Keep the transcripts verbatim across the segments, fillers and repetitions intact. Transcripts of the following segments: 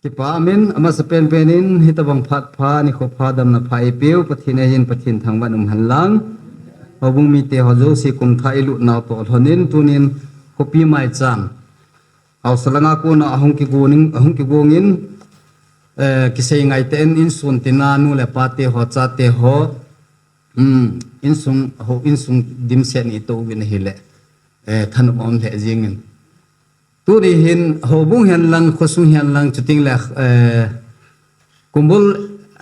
Kipa min amasa penpen in hitabang phat pha, nikho pha, damna pha eipeu Pathen ahin, Pathen thangvah in umhen lang. Houbung mite ho jouse kumthah ilut nau toh lhonin tunin khopi maicham, haosa langa kona ahung kigong in, ahung kigong in, eh, kisei ngai tah in, insung tina nu le pate ho, chate ho, um, insung, ho, insung dimset in itoh uvin ahile, eh, thanop um lheh jingin. Tuni hin, houbung hen lang, khosung hen lang, chuting le, eh, kumbul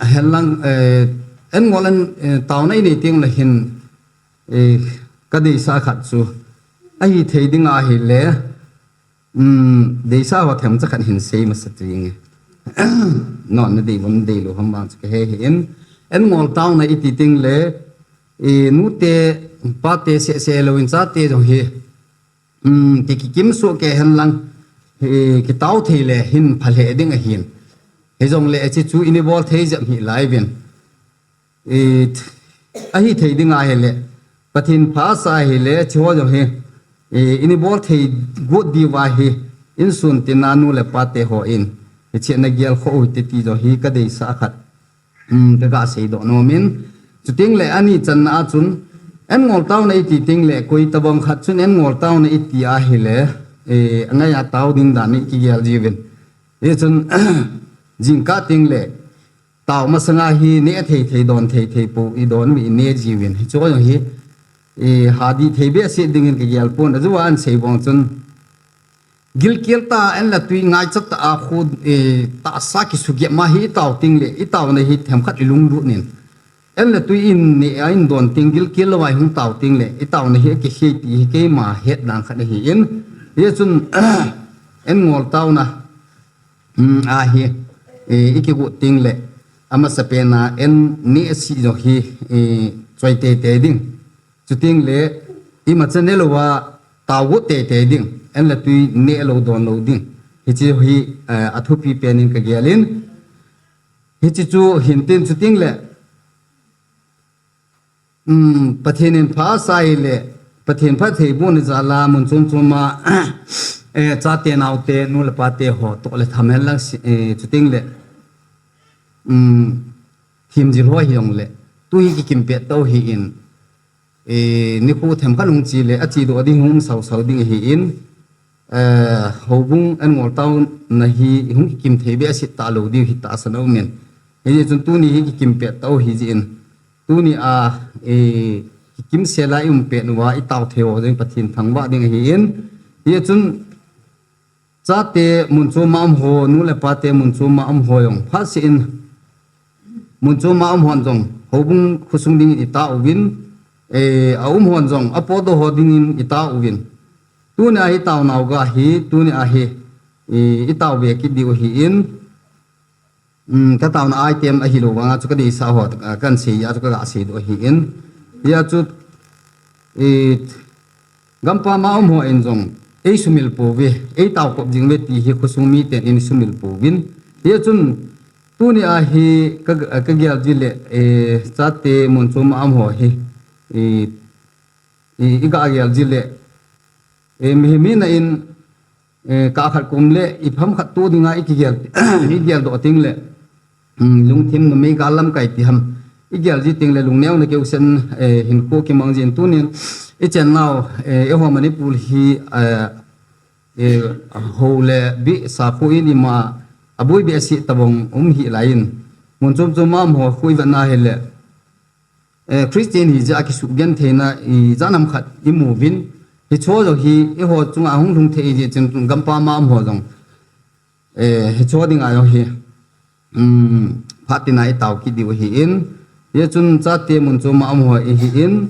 hen lang, eh, en ngol en, eh, taona inei teng le hin, eh, kadeisah khat chu, ahithei ding ahile, um, deisah ho themcha khat hin sei masa tuinge. No, nadei uvem, deilou ham vang chu kahe hih in. En ngol taona iti teng le, eh, nute, pate seh seh louvin chate jong hi, um, ki, kikim soh kei hen lang, eh, kitao thei le hin pha lheh ding ahin. Hijongle hiche chu ini bol thei jep hih lai uvin. Eh, ahithei ding ahile, Pathen pha asa ahile, hiche ho jong hi, eh, ini bol thei got diu ahi, insung tina nu le pate hon, hiche nagel khoh u hite ti jong hi kadeisah khat. Um, kaga seidoh nomin. Chuting le ani channa a chun, en ngol taona iti teng le, koi tabang khat chun en ngol taona iti ahile, eh, angai a tao ding dan in kigel jiuvin. Hichun, jingkah teng le, tao masanga hi neh thei thei, don thei thei pou, idon mi ineh jiuvin. Hichu jong hi, eh, hadih thei behseh dingin kagel pon, ajoa ahin sei bang chun, gilkel tah a, en le tui ngaichat tah a khu, eh, tahsa kisugep ma hi itao teng le, itaona hi themkhat ilunglut in. En le tui in neh a indon teng gilkel louva ihung tao teng le, itaona hi akikhel ti hi keima het dan khat ahin. Hichun, en ngol taona, um, ahi, eh, ikigot teng le, amasa pen a, en neh seh jong hi, eh, choi teitei ding. Chuting le, imacha ne louva, tao got teitei ding, en le tui neh lou don lou ding. Hiche hi, eh, athupi pen in kagel in. Hiche chu hintin chuting le, um, Pathen in pha asa ahile, Pathen phattheibohna jal a mun chom chom a, eh, chate naote, nu le pate ho, toh le tham hen lang si, eh, chuting le, um, themjil ho hijongle, tu hi kikim pet tau hi in, eh, nikho themkhat hung che le, achedoh ding hung sau sau ding ahin, eh, houbung en ngol taona hi hung kikim thei behseh talou diu hi tahsan aumin. Hichun tuni hi kikim pet tau hi jeh in. Tuni a, eh, kikim sel a i um pet uva itao thei ho jong Pathen thangvah ding ahin. Hichun chate mun chom a um ho, nu le pate mun chom a um ho jong phatseh in, mun chom a um hon jong, houbung khosung dingin itao uvin, eh, aum hon jong, apotdoh ho dingin itao uvin. Tuni a itao nau ga hi, tuni a hi, eh, itao ve kit diu ahin, um, kataona item ahilou vanga chu kadeisah ho, ah, kahin sei a chu kaga seidoh ahin. Hia chu, eh, gampam a um hon jong, eisumil pouve, eitao kop jing uve ti hi khosung miten eisumil pouvin. Hichun, tuni a hi ka, kagel jeh le, eh, chate mun chom a um ho hi, eh, i, iga gel jeh le, eh, mihem hina in, eh, kah khat kum le, ipi ham khat toh dinga ikigel, igeldoh teng le, um, lungthim numei gal lamkai ti ham, igel ji teng le, lungneo na keu sen, eh, hinkho kimang jin tunin, ichen nau, eh, eiho Manipur hi, eh, eh, hou le bih sakho in ima, aboi behseh tabang um hih laiyin, mun chom chom a um ho khu ivet na hile, eh, Christian hi jeh a kisugentheina ijat ham khat imu uvin. Hiche jong hi eiho chunga hung lhung thei jeh chun gampam a um ho jong, eh, hiche dinga jong hi, um, phat tina itao kit diu ahin. Hichun chate mun chom a um ho ahin,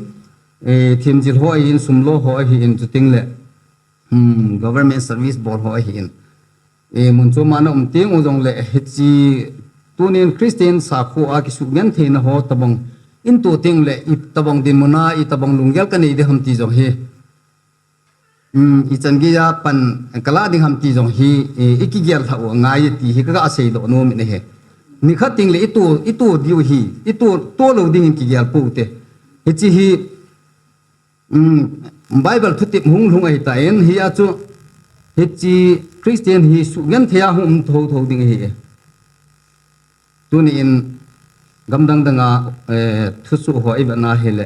eh, themjil ho ahin, sum lo ho ahin, chuteng le, um, government service bol ho ahin. Eh, mun chom a na um teng u jongle, hiche tunin Christian sakho a kisugentheina ho tabang in toh teng le, itabang dinmun a, itabang lunggel kanei ding ham ti jong hi, um, ichan geiya pan kalah ding ham ti jong hi, eh, ikigel lhah u angai ti hi kaga seidoh nom in ahi. Nikhat teng le itoh, itoh diu hi, itoh, toh lou dingin kigel pou te. Hiche hi, um, Bible thutep hung lhung ahitan, hia chu, Hiche Christian hi sugenthei a hung um thotho ding ahi. Tuni in gamdang dang a, eh, thusoh ho ivet na hile,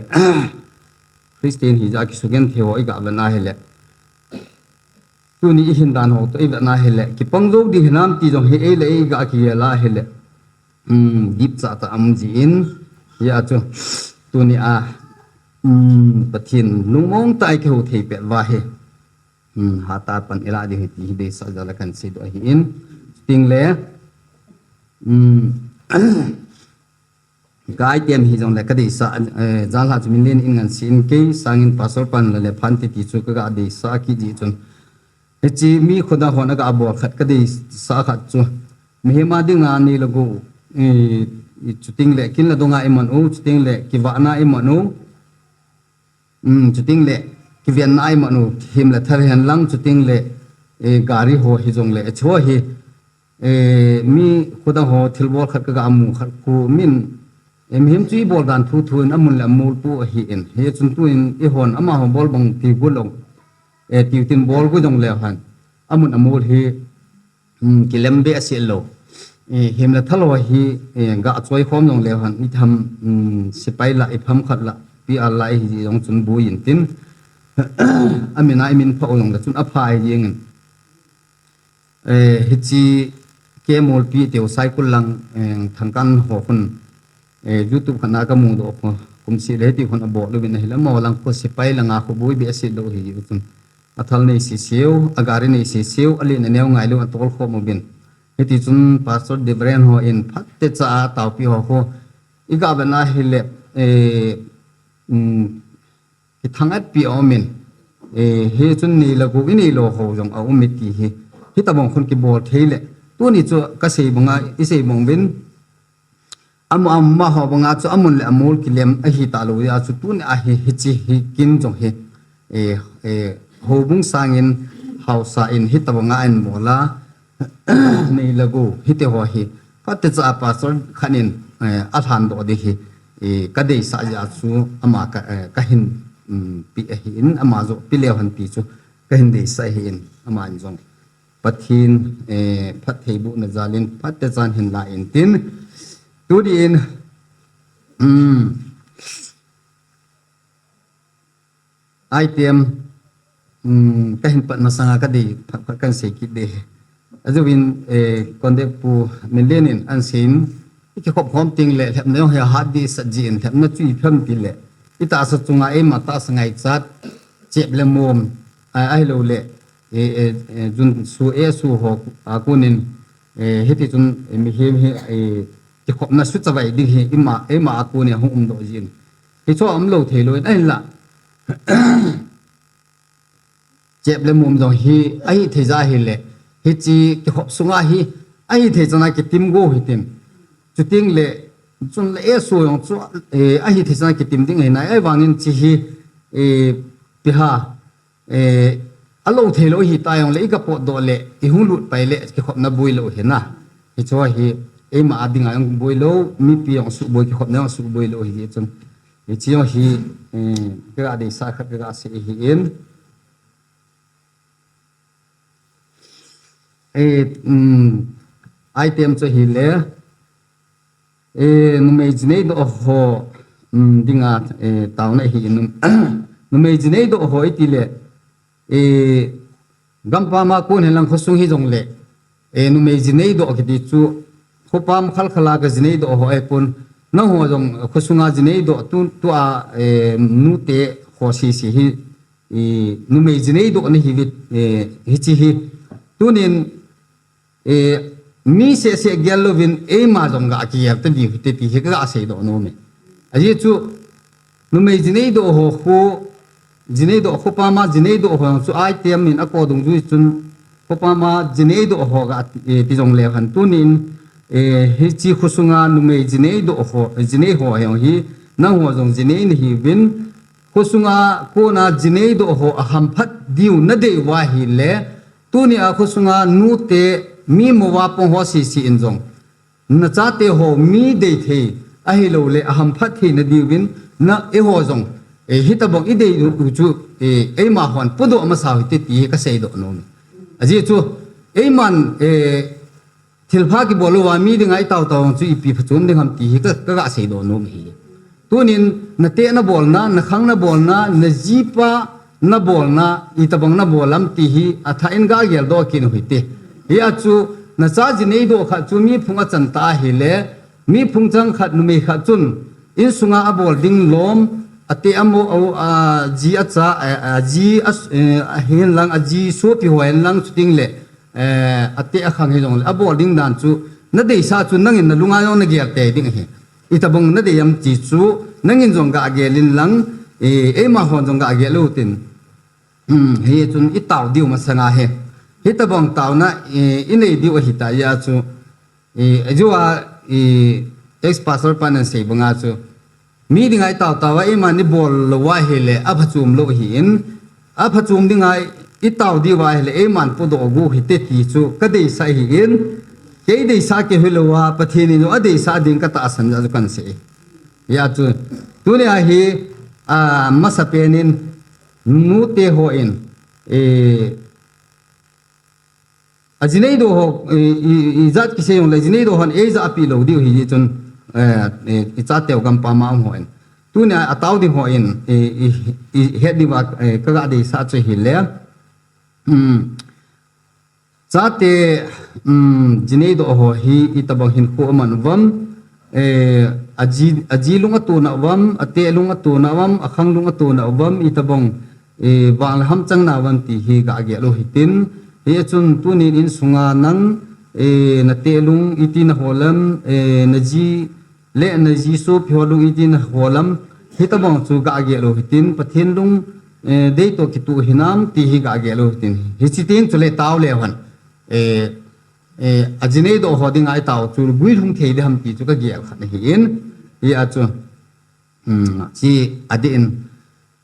Christian hijeh a kisugenthei ho iga vet na hile, tuni ihin dan ho toh ivet na hile, kipang jou ding hinam ti jong hi eile ei ga kigel a hile, um, dipcha tah a um jin, hijeh a chu tuni a, um, Pathen lungmong tah a ikihou thei pet uva hi, um, hatah a pan ilah diu ahi ti hi deisah jal a kahin seidoh ahin, chuteng le, um, ka item hijongle kadeisah, eh, janhi chu min len in ngansi in kei sangin pastor pan la le phan ti ti chu kaga deisah kit jeh chun, hiche mi khodang hon aga bol khat kadeisah khat chu, mihem a dinga nei le gou, eh, chuteng le kin le dong a iman u, chuteng le kivahna iman u, um, chuteng le kivenna a iman u, hem le thal hen lang, chuteng le, eh, gari ho hijongle, eh, hiche ho hi, eh, mi khodang ho thilbol khat kaga mu khat khu min, eh, mihem chu ibol dan thuthu in amun le amol pu ahin, hichun tun eihon amaho bol bang ti gu lou, eh, tiu tin bol gu jongle hen, amun amol hi, um, kilem behseh lou. Eh, hem le thal ho hi, eh, ga choi khom jongle hen, itham, um, sepai la, ipham khat la, P R la ihi jong chun bui intin, amin a imin pha u jongle chun apha ahi jengin. Eh, hiche K Molpi tiu Saikul lang, eh, Thangkan ho khun, eh, YouTube khat na kamu doh khu, kum seh le hiti khun abol uvin ahile, amaho lang khu sepai langa khu bui behseh lou ahi uchun, athal nei seseu, agari nei seseu, alen aneo ngai lou, atol khom uvin. Hiti chun Pastor Debren ho in phatecha a taopi ho khu iga vet na hile, eh, um, kithang-at pi aumin, eh, hichun nei le gou inei lou ho jong aum e ti hi, hitobang khun kibol thei le, tuni chu kasei banga, isei bang uvin, ama, amaho banga chu amun le amol kilem ahi talou jeh a chu tuni a hi, hiche hi kin jong hi, eh, eh, houbung sangin haosa in hitobanga ahin bol a, nei le gou hiti ho hi, phatecha a pastor khat in, eh, alhan doh ding hi, eh, kadeisah jeh a chu ama ka, eh, kahin, um, pe ahin, ama joh pe leu hen ti chu kahin deisah ahin, aman jong Pathen, eh, phattheibohna jal in phatecha in hin la intin, tuni in, um, item, um, kahin pat masanga kadei phat phat kahin sei kit ding ahi. Ajouvin, eh, Konde pu min len in ahin seiyin, ikikhop khom teng le lhepna jong hi ahat dehset jin, lhepna chu ipi ham tile, itahsa chunga eima tahsa ngaichat, chep le mom, a, ahilou le, eh, eh, eh, jun su, eh, su ho a konin, eh, hiti chun, eh, mihem hi, eh, kikhopna suchavai ding hi ima, eima a konin ahung umdoh jin. Hichu aum lou thei lou in ahinla, chep le mom jong hi ahithei jeh a hile, hiche kikhop sunga hi ahithei chan a kitim go hitin. Chuteng le, chun le, eh, su jong chu, eh, ahithei chan a kitim ding ahi nai, ahivangin hiche hi, eh, ipi ham, eh, alou thei lou hita jongle, iga potdoh le, ihung lut pai le, kikhopna boi lou ahi na. Hichu hi, eima a dinga jong boi lou, mipi jong suboi, kikhopna jong suboi lou ahi chun. Hiche jong hi, eh, kaga deisah khat kaga sei ahin. Eh, um, item chu ahile, eh, numei jinei doh ho, um, dinga, eh, taona ahin, num-, numei jinei doh ho itile, eh, gampam a kon hen lang khosung hijongle, eh, numei jinei doh kiti chu, khopam khalkhal a ga jinei doh ho ahipon, nangho jong khosunga jinei doh tu, tua, eh, nute ho sese hi, eh, numei jinei doh nahiuve, eh, hiche hi. Tunin, eh, mi sese gel louvin eima jong ga kigel ta diu hite ti hi kaga seidoh nom e. Ajeh chu, numei jinei doh ho khu, jinei doh, khopam a jinei doh ho chu item in ako dungjui chun, khopam a jinei doh ho ga, eh, ti jongleu hen tunin, eh, hiche khosunga numei jinei doh ho, jinei ho jong hi, nangho jong jinei nahiuvin, khosunga kona jinei doh ho ahamphat diu nadei uva ahile, tunia khosunga nute mi mouva pang ho sese in jong, nachate ho mi deithei, ahilouleh ahamphat theina diuvin, na eiho jong, eh, hitobang idei u chu, eh, eima hon podoh masa u hite ti hi kaseidoh nom e. Ajeh chu, eiman, eh, thilpha kibol uva mi dinga itao tao chu ipi phachom ding ham ti hi ka, ka ga seidoh nom hi. Tunin, nate nabolna, nakhang nabolna, najipa nabolna, itobang nabol ham ti hi, athah in ga geldoh kit u hite. Hia chu, nacha ji neidoh khat chu mi phung achan ta ahile, mi phung chang khat numei khat chun, insunga abol ding lom, ate amo, a, a, ji acha, a, a, ji a, eh, ahin lang, aji sopi ho hin lang chuting le, eh, ate akhang hijongle, abol ding dan chu, nadeisah chu nangin nalunga jong nagel tei ding ahi. Itobang nadei ham ti chu, nangin jong ga gel in lang, eh, eima hon jong ga gel u tin. Hmm, hichun itao diu masanga hi. Hitobang taona, eh, inei diu ahita hia chu, eh, ajeh a, eh, ex-pastor pan asei banga chu, mi dinga itao tao a, eiman ibol lou ahile, aphachom lou ahin, aphachom dinga itao diu ahile, eiman podoh gu hite ti chu, kadeisah ahin, kei deisah kei hilou a, Pathen in jong adeisah ding katahsan jeh a chu kahin sei. Hia chu, tunia hi, a, masapen in, nute hon, eh, aji neidoh ho, i, i, ijat kisei jongle, ji neidoh hon eijahpeh lou diu ahi chun, eh, eh, ichateu gampam a um hon. Tunia atao ding hon, i, i, ihet diuva, eh, kaga deisah chu ahile. Hmm. Chate, um, ji neidoh ho hi itobang hinkho aman uvam, eh, aji, aji lung atona uvam, ate lung atona uvam, akhang lung atona uvam, itobang, eh, vang le ham chang nauvam ti hi ga gel u hitin. Hichun tunin insunga nang, eh, nate lung iti nahol ham, eh, naji le naji sopi ho lung iti nahol ham, hitobang chu ga gel u hitin, Pathen lung, eh, deitoh kitoh hinam ti hi ga gel u hitin. Hichi teng chule tao leu hen, eh, eh, aji neidoh ho dinga itao chu guilhung thei ding ham ti chu kagel khat ahin. Hia chu, um, chi adih in,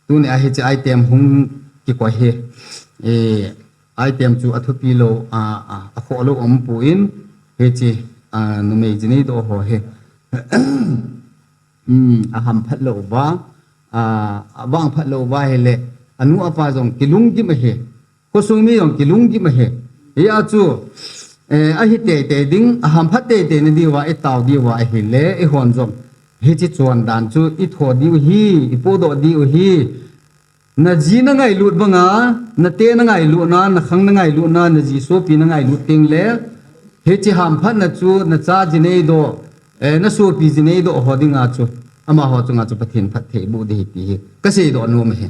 tunia hiche item hung kikoi hi, eh, item chu athupi lou, a, a, akhoh lou umpon, hiche, a, numei ji neidoh ho hi, um, ahamphat lou uva, a, avangphat lou uva ahile, anu apa jong kilunggim ahi. Khosung mi jong kilunggim ahi. Hia chu, eh, ahi teitei ding, ahamphat teitei na diuva, itao diuva ahile, eihon jong hiche chondan chu itho diu ahi, ipodoh diu ahi. Naji nangailut banga, nate nangailutna, nakhang nangailutna, naji sopi nangailut tengle, hiche hamphatna chu nacha ji neidoh, eh, nasopi ji neidoh ho dinga chu, amaho chunga chu Pathen phattheiboh ding ahi ti hi kaseidoh nom ahi.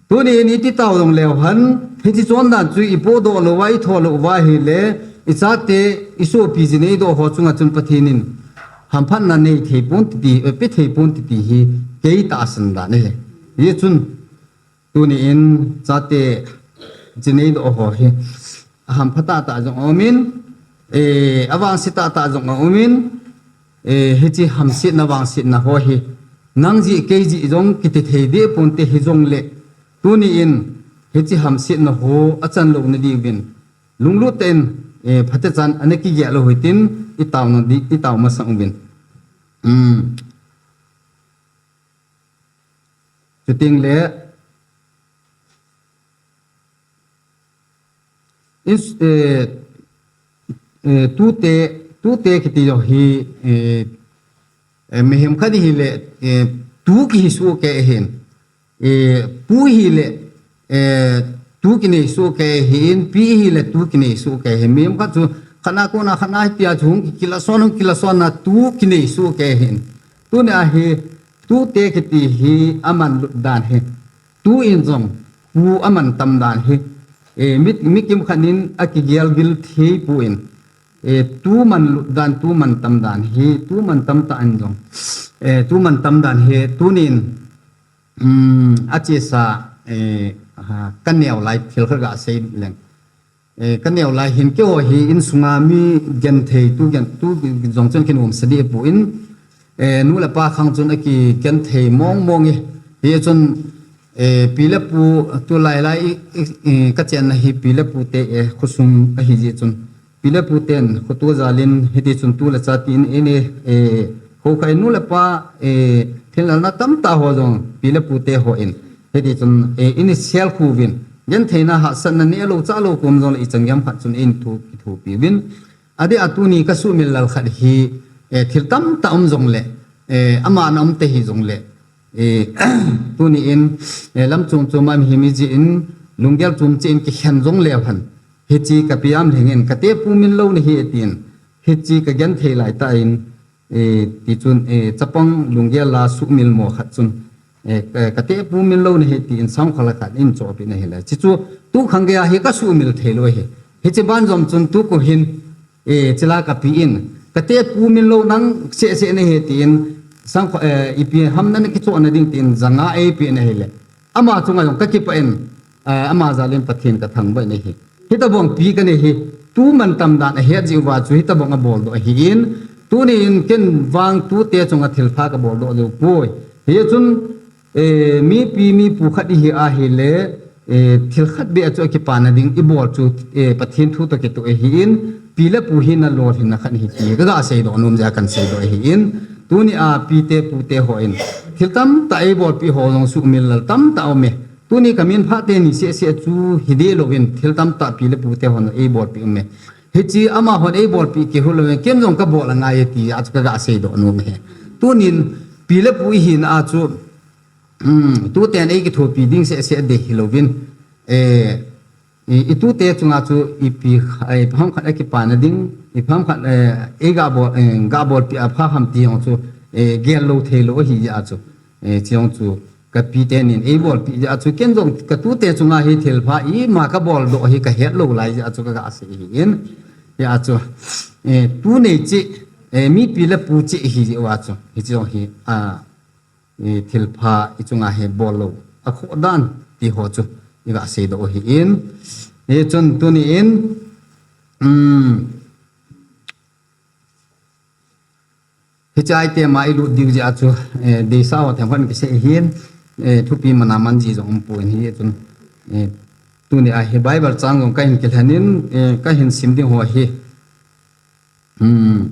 Tunin iti tao jongleu hen, hiche chondan chu ipodoh lou uva, itho lou uva ahile, ichate, isopi ji neidoh ho chunga chun Pathen in hamphatna neithei ponte ti, eh, pethei ponte ti hi kei tahsan dan ahi. Hichun, tunin chate ji neidoh ho hi ahampha tahtah jong aumin, eh, avangse tahtah jong aumin, eh, hiche hamsetna vangsetna ho hi nang jeh kei jeh jong kiti thei deh ponte hijongle, tunin hiche hamsetna ho achan louna diuvin lunglut tah in, eh, phatechan ana kigel u hitin, itao na di, itao masang uvin. Um. Chutengle, in, eh, eh, tute, tute kiti jong hi, eh, eh, mihem khat hile, eh, tu kihi soh kei ahin. Eh, pu hile, eh, tu kinei soh kei ahin, pi hile tu kinei soh kei ahin. Mihem khat chu khatna kona khatna hitia chu hung kilason, hung kilason na tu kinei soh kei ahin. Tunia hi, tute kiti hi amanlut dan hi. Tu in jong, pu amantam dan hi. Eh, mi, mi kimkhat in akigel vil thei pon. Eh, tu manlut dan, tu mantam dan hi, tu mantam tah in jong. Eh, tu mantam dan hi, tunin, um, achesa, eh, ha, kaneo lai thil khat gasei leng. Eh, kaneo lai hin keiho hi insunga mi genthei tu gen, tu jong chun kinomsa deh pon, eh, nu le pa khang chun akigenthei mong mong e. Hichun, eh, pi le pu tulai lai i, i, i, kachenna hi pi le pute, eh, khosung ahi jeh chun. Pi le puten khoto jalin hitichun tu le cha tin in, eh, eh, khokha in nu le pa, eh, thinlalna tamtah ho jong pi le pute hon. Hitichun, eh, in sel khu uvin. Gentheina hahsatna nehlou chahlou kom jongle ichan gei ham khat chun eina thu kithopi uvin. Adeh a tuni kasuhmil lal khat hi, eh, thil tamtah um jongle, eh, ama ana um te hijongle, eh, tuni in, eh, lam chom chom a mihem ijeh in, lunggel chom cheh in kikhen jongleu hen. Hiche kapi Amlhing in, katepu min lou nahi atin. Hiche kagenthei laitah in, eh, tichun, eh, chapang lunggel a suhmil mo khat chun, eh, ka, katepu min lou nahi tin sangkhol khat in chohpeh in ahile. Hichu tukhang geiya hi kasuhmil theilou ahi. Hiche banjom chun tukum hin, eh, chule kapi in, katepu min lou nang sehseh nahi tin sangkhol, eh, ipi ham nana kichohna ding tin janga eipeh in ahile. Ama chunga jong kakipah in, eh, ama jal in Pathen kathangvah in ahi. Hitobang pi kanei hi, tu mantam dan ahet jeh uva chu hitobang abol doh ahin, tuni in ken vang tute chunga thilpha kabol doh jou poi. Hichun, eh, mipi mipu khat ihi ahile, eh, thil khat beh a chu akipana ding ibol chu, eh, Pathen thu toh kitoh ahin, pi le pu hina lolhinna khat ahi ti kaga seidoh nom jeh a kahin seidoh ahin, tuni a pite pute hon thil tamtah eibolpeh ho jong suhmil lal tamtah aume. Tuni kamin phate ni sehseh chu hideh louvin thil tamtah pi le pute hon eibolpeh ume. Hiche amahon eibolpeh kihou louvin ken jong kabol angai e ti a chu kaga seidoh nom ahi. Tunin pi le pu ihina a chu, um, tuten eikithopi ding sehseh ding hilouvin, eh, i, itute chunga chu ipi, eh, ipi ham khat akipana ding, ipi ham khat, eh, eiga bol, eh, ga bolpeh a pha ham ti jong chu, eh, gel lou theilou ahi jeh a chu, eh, hiche jong chu kapi tenin eibolpeh jeh a chu ken jong katute chunga hi thilpha ima kabol doh hi kahet lou lai jeh a chu kaga sei ahin. Hijeh a chu, eh, tu nei cheh, eh, mipi le pu cheh ahi jeh uva chu, hiche jong hi, ah, eh, thilpha ichunga hi bol lou akhoh dan ti ho chu iga seidoh ahin. Hichun tuni in, um, hiche item a ilut diu jeh a chu, eh, deisah ho themkhat kisei ahin, eh, thupi mana man ji jong umpon hichun, eh, tuni a hi Bible chang jong kahin kilhen in, eh, kahin sim ding ho hi. Um,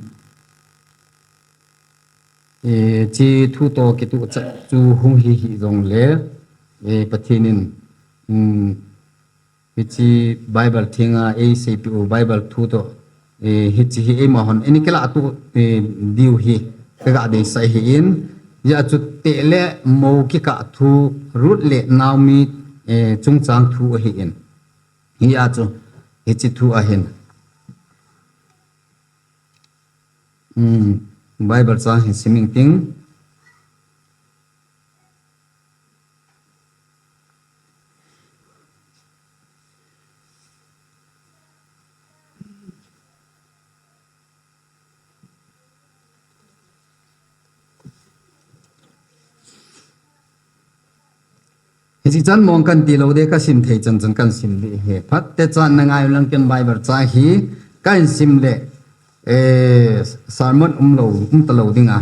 eh, hiche thu toh kitoh chat chu hung hi hijongle, eh, Pathen in, um, hiche Bible thenga eiseipeh u Bible thu toh, eh, hiche hi eima hon eina kilah toh, eh, diu hi kaga deisah ahin, hijeh a chu teh le mo kikah thu Ruth le Naomi, eh, chungchang thu ahin. Hijeh a chu hiche thu ahin. Um, Bible chang hin sim ing ting. Hiche chan mong kahin tilou ding, kasim thei chan chan kahin sim ding ahi. Phat techa nangai u lang ken Bible chang hi kahin sim le, eh, sermon umlou, umtalou ding a.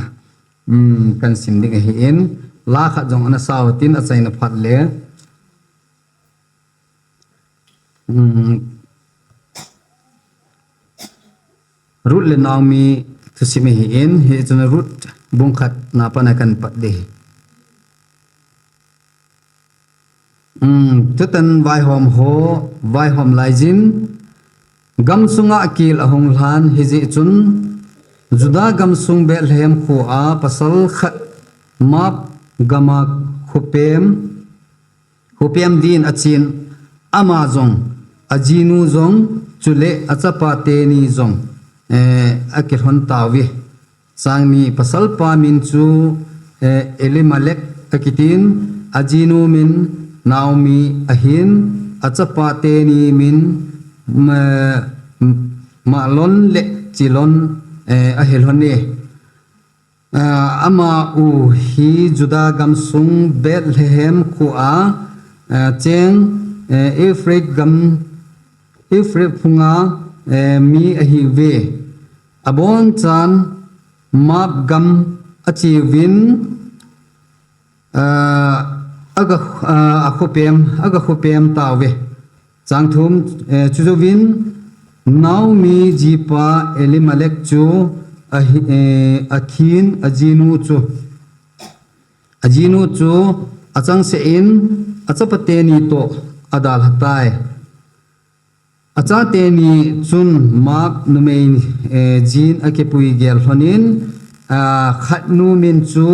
Um, kahin sim ding ahin, la khat jong ana sao tin achaina phat le. Um, Ruth le Naomi thusim ahin, hichun Ruth bung khat na pana kahin pat ding. Um, tutan vaihom ho, vaihom laijin, gamsunga kel ahung lhan hijeh chun, Judah gamsung Bethlehem khoa pasal khat Moab gama khopem, khopem din achen, ama jong, ajinu jong, chule achapa teni jong, eh, akilhon tauve. Chang ni, pasalpa min chu, eh, Elimelech akitin, ajinu min Naomi ahin, achapa teni min, ma, Mahlon le Chilion, eh, ahilhon e. Ah, ama u hi Judah gamsung Bethlehem khoa, ah, cheng, eh, Ephrath gam, Ephrath phunga, eh, mi ahiuve. Abonchan Moab gam acheuvin, ah, aga, ah, akhopem, aga khopem tauve. Chang thum, eh, chujouvin Naomi jipa Elimelech chu ahi, eh, athin ajinu chu, ajinu chu achangseh in achapa teni toh adalhatai. Achate ni chun Moab numei, eh, jin akipui gel lhonin, ah, khat nu min chu,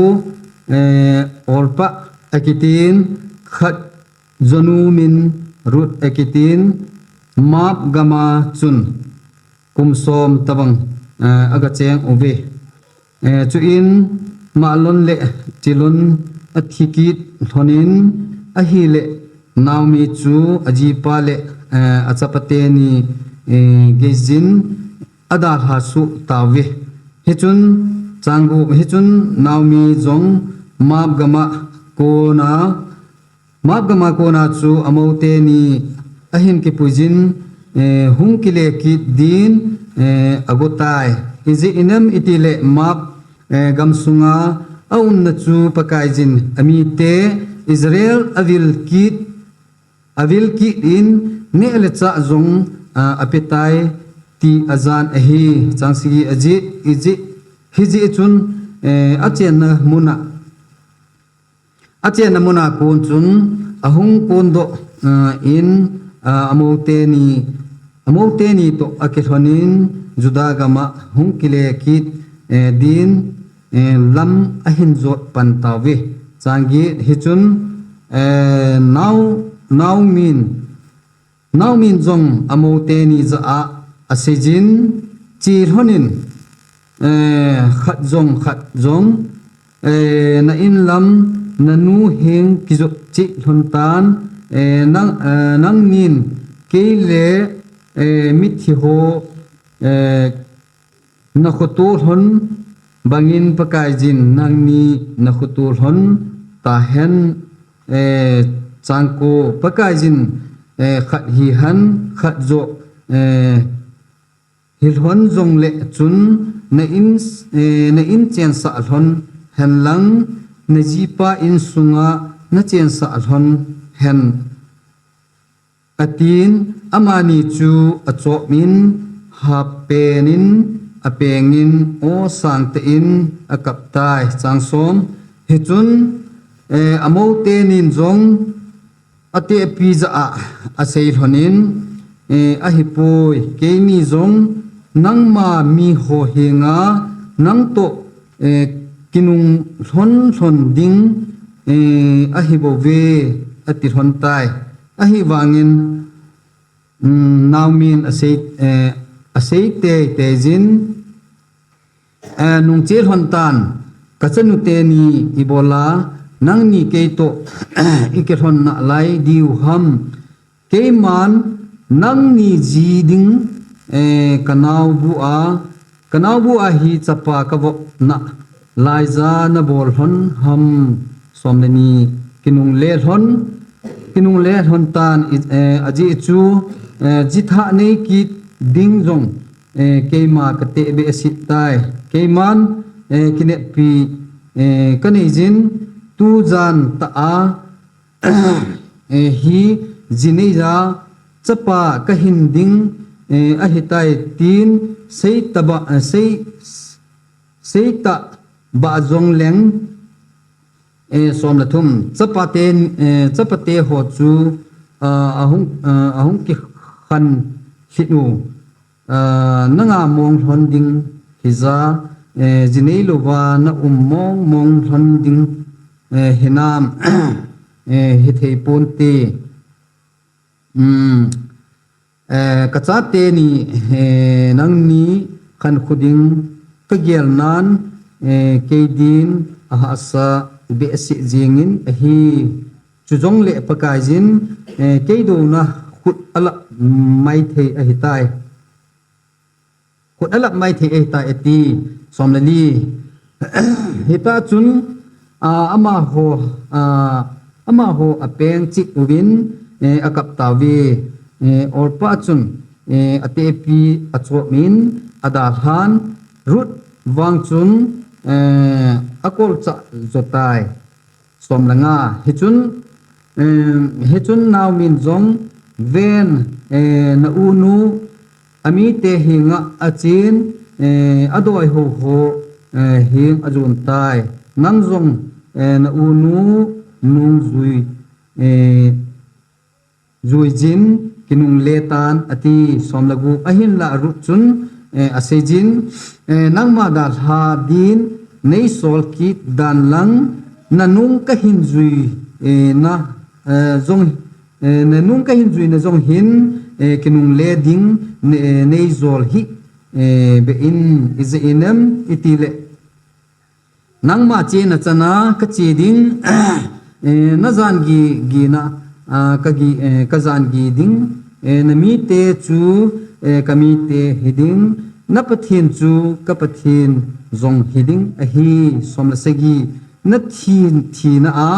eh, Orpah akitin, khat jonu min Ruth akitin, Moab gama chun kum som tabang, eh, agacheng uve. Eh, chuin Mahlon le Chilon athi kit lhonin ahile Naomi chu ajipa le, eh, achapate ni, eh, geijin adalha suh tauve. Hichun chang gup, hichun Naomi jong Moab gama kona Moab gama kona chu amoute ni ahin kipuijin, eh, hung kile kit din, eh, agotai. Ijeh inem itile Moab, eh, gamsunga aumna chu Pakaiyin amite Israel avil kit, avil kit in neh le chah jong, ah, apetai ti ajan ahi. Chang sagi ajeh, ijeh, hijeh chun, eh, achenna muna Achenna muna kon chun ahung kondoh, ah, in, ah, amoute ni, amoute ni toh akilhonin Judah gama hung kile kit, eh, din, eh, lam ahin jot pan tauve. Chang get, hichun, eh, Nao-, Naomin Naomin jong amoute ni jah a aseijin, che lhonin, eh, khat jong, khat jong, eh, na in lam nanu heng kijot cheh lhon tan, eh, nang, eh, nangnin kei le, eh, mithi ho, eh, Nakhoto lhon bangin Pakaiyin nangni nakhoto lhon tahen, eh, chang ko Pakaiyin, eh, khat hihen khat joh, eh, hilhon jongle chun na in, eh, na in chensah lhon henlang, na jipa insunga na chensah lhon hen. Atin, amani chu achopin, hapenin, apengin, aw sangtah in akaptai. Chang som. Hichun, eh, amoute nin jong atepi jah a asei lhonin, eh, ahipoi, keini jong nangma miho henga nangtoh, eh, kinung lhon lhon ding, eh, ahibouve, ati lhon tai. Ahivangin, um, Naomin asei, eh, asei teitei jin, eh, nungche lhon tan, kachanu teni ibola, nangni keitoh, ikilhon nalai diu ham. Keiman nangni ji ding, eh, kanaobu a, kanaobu a hi chapa kavop nalai ja nabol lhon ham. Som le ni, kinungle lhon, kinungle lhon tan, eh, ajeh chu, eh, jitha nei kit ding jong, eh, keima kateh behseh tai. Keiman, eh, kineppi, eh, kanei jin, tujan tah a, eh, hi ji nei ja chapa kahin ding, eh, ahitai tin seitaba, eh, sei, seitaba jongleng, eh, som le thum, chapate, eh, chapate ho chu, ah, ahung, ah, ahung kikhan lhit u. Ah, nanga mong lhon ding hija, eh, ji nei louva na um mong mong lhon ding, eh, hinam, eh, hithei ponte. Um, eh, kachate ni, eh, nangni khankho ding kagel nan, eh, keidin ahahsa behseh jingin ahi. Chujongle Pakaiyin, eh, kei douna khut alap maithei ahitai. Khut alap maithei ahitai ati. Som le li. Hita chun, ah, amaho, ah, amaho apeng cheh uvin, eh, akap tauve. Eh, Orpah chun, eh, atepi achopin adalhan, Ruth vang chun, eh, akolchah jotai. Som le nga. Hichun, eh, hichun Naomin jong ven, eh, na unu amite henga achen, eh, adoi ho ho, eh, heng ajon tai. Nang jong, eh, na unu nungjui, eh, juijin kinungle tan, ati. Somle gup. Ahinlah Ruth chun, eh, aseijin, eh, nangma dalha din neisol kit dan lang, nanung kahin jui, eh, na, eh, jong, eh, nanung kahin juina jong hin, eh, kinungle ding, ne-, eh, neijol hih, eh, beh in, ijeh inem itile, nangma chena chana kache ding, eh, najan gi, gina, ah, ka gi, eh, kajan gi ding, eh, namite chu, eh, kamite hiding, na Pathen chu ka Pathen jong hiding ahi. Somle sagi. Nathi, thina a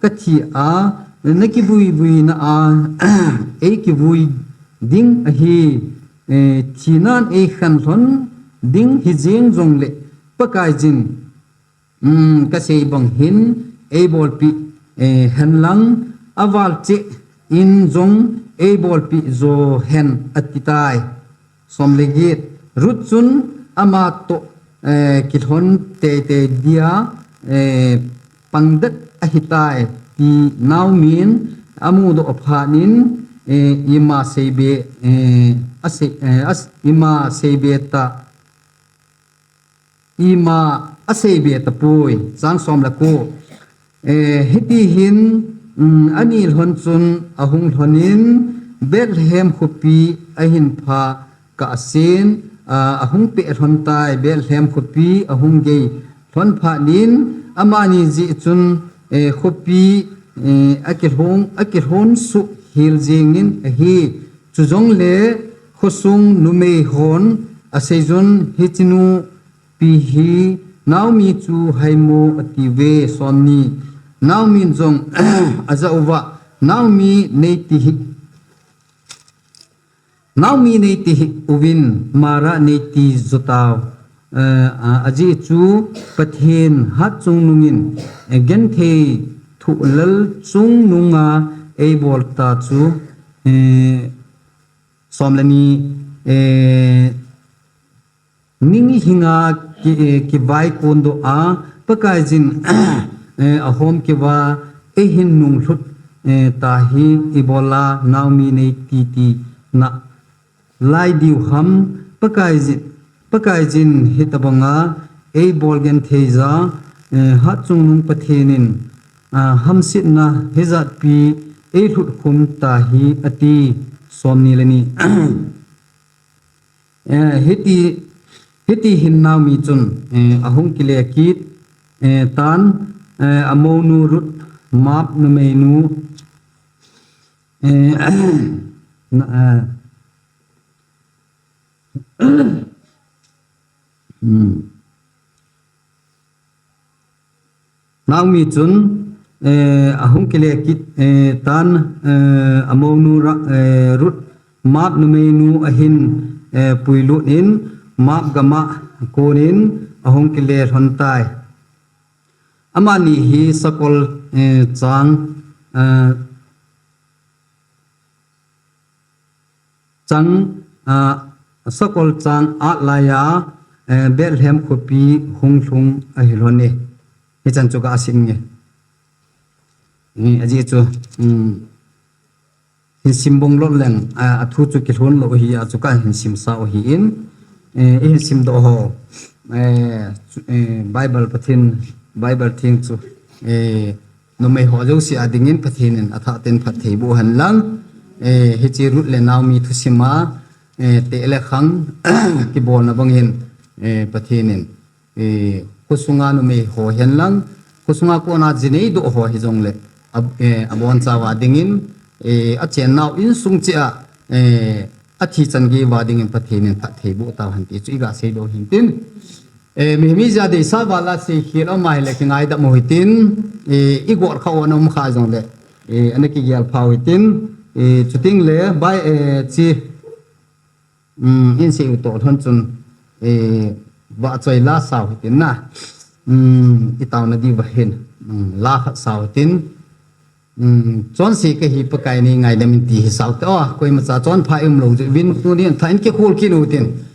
kathi a, nakivui vuina a eikivui ding ahi. Eh, thinan eikhen lhon ding hijeng jongle, Pakaiyin, um, kasei bang hin eibolpeh, eh, henlang, aval cheh in jong eibolpeh jo hen, atitai. Somle get. Ruth chun ama toh, eh, kilhon teitei dia, eh, pangdet ahitai, ti Naomin amudoh phat in, eh, ima seibe, eh, asei, eh, as-, ima seibe ta, ima aseibe tapoi. Chang somle ko. Eh, hiti hin, um, ani lhon chun ahung lhon in Bethlehem khopi ahin pha kah asin, ah, ahung peh lhon tai. Bethlehem khopi ahung gei lhon phat in amani jeh chun, eh, khopi, eh, akilhon, akilhon suh hel jeng in ahi. Chujongle khosung numei hon aseijun, hichenu pi hi Naomi chu haimo atiuve. Somni. Naomin jong ajah uva, Naomi neiti hih, Naomi neiti hih uvin, Mara neiti jo tau. Eh, a, ajeh chu Pathen hatchungnung in, eh, genthei thohlal chungnung a eibol ta chu, eh, somle ni, eh, ning hinga ki, eh, kivai kondoh a, Pakaiyin, eh, ahom keuva eihin nunglhut, eh, ta hi ibola Naomi neiti tina lai diu ham? Pakaiyin, Pakaiyin hitobanga eibol genthei ja, eh, hatchungnung Pathen in, ah, hamsetna hijatpi eilhut khum ta hi, ati. Somni le ni. Eh, hiti, hiti hin Naomi chun, eh, ahung kile kit, eh, tan, eh, amounu Ruth, Moab numeinu, eh, na, eh, hmm. Naomi chun, eh, ahung kile kit, eh, tan, eh, amounu Ra-, eh, Ruth, Moab numeinu ahin, eh, puilut in, Moab gam a konin ahung kile lhon tai. Amani hi sakol, eh, chang, eh, chang, ah, sakol chang at laiya, eh, Bethlehem khopi hung lhung ahi lhon e. Hichan chu ka sim nge. Eh, ajeh chu, um, hin sim bong lou leng, ah, athu chu kilhon lou hi, achu ka hin simsa u ahin, eh, ihin simdoh ho, eh, chu, eh, Bible Pathen, Bible theng chu, eh, numei ho jouse a dingin Pathen in athah tah in phatthei boh hen lang, eh, hiche Ruth le Naomi thusim a, eh, teh le khang kibolna bang hin, eh, Pathen in, eh, khosunga numei ho hen lang, khosunga kona jinei doh ho hijongle, ab-, eh, abonchauva dingin, eh, achennau insung cheh a, eh, athi chan geiya dingin Pathen in phatthei boh tauhen ti chu iga seidoh hin tin. Eh, mi, mi ja deisah vala seikhel um ahile kingaidam u hitin, eh, igol kha u ana um kha jongle, eh, ana kigel pha u hitin, eh, chuting le bai, eh, chi, um, insei u toh lhon chun, eh, vahchoi la sau hitin na, um, itaona diuva hin, um, la khat sau hitin, um, chonse kahi Pakai nei ngaidam in ti hi sau te, o, koimacha chonpha i um lou jeh uvin, tuni in thah in kikhol kit u tin.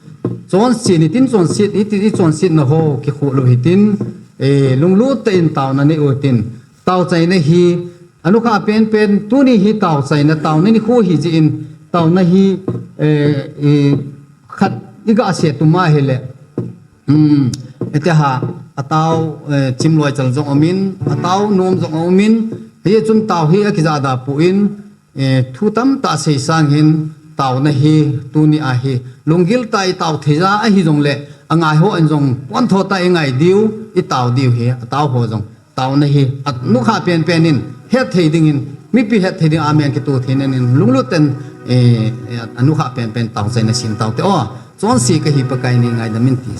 Chonse ni tin chonse, i ti, i chonsetna ho kikhol u hitin, eh, lunglut tah in taona nei u tin. Taochaina hi, Anukha penpen tuni hi taochaina, taona nikho hi jeh in, taona hi, eh, eh, khat iga seitu ma hile. Hmm, ete ha, atao, eh, chimloi chal jong umin, atao nom jong umin, hichun tao hi akijada pon, eh, thu tamtah sei sang hin, taona hi tuni a hi lunggil tah a itao thei ja ahi jongle, angai hon jong pontho tah a ingai diu, itao diu hi, atao ho jong. Taona hi, anukha penpen in, hetthei dingin, mipi hetthei ding, amen kiti thei in, lunglut in, eh, eh, anukha penpen taochaina sem taute o. Chonse kahi Pakai nei ngaidam in ti.